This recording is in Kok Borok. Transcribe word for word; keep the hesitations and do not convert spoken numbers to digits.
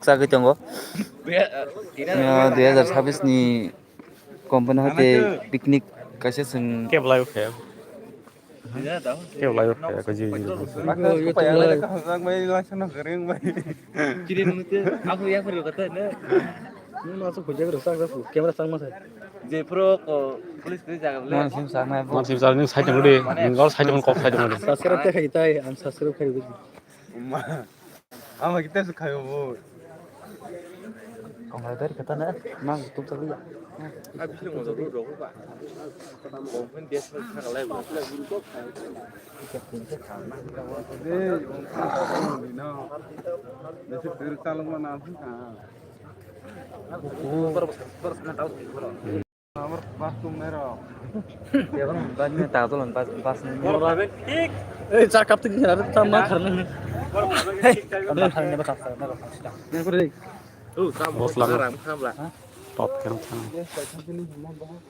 Sagwi tongo. Ah, dui hazar sabis ni company hote picnic kaisa chwng Kebla khe. Kebla khe ko ji ji. Chini nungte aku ya pura kata ne. Nung asuk kujak ro sak ro camera sang ma sai. Je pro ko police ni jaga le. Mon sim sang ma bo. Mon sim sang ni side mo de. Ngal side mo kok side mo de. Subscribe te khai tai, ang subscribe khai. Ama kita su khayo bo. Kong hai dari kata na, mang tutup tadi ya. Abi sih mau dulu dong pak. Mungkin dia sih kagak lagi. Deh, dino. Desa terus calon mana sih? Terus terus tahu sih. Ei, cha kap tik jara ta ma kharna. Hey, kami kharna ba kap kharna ba kap sida. Boslam. Top kan kan.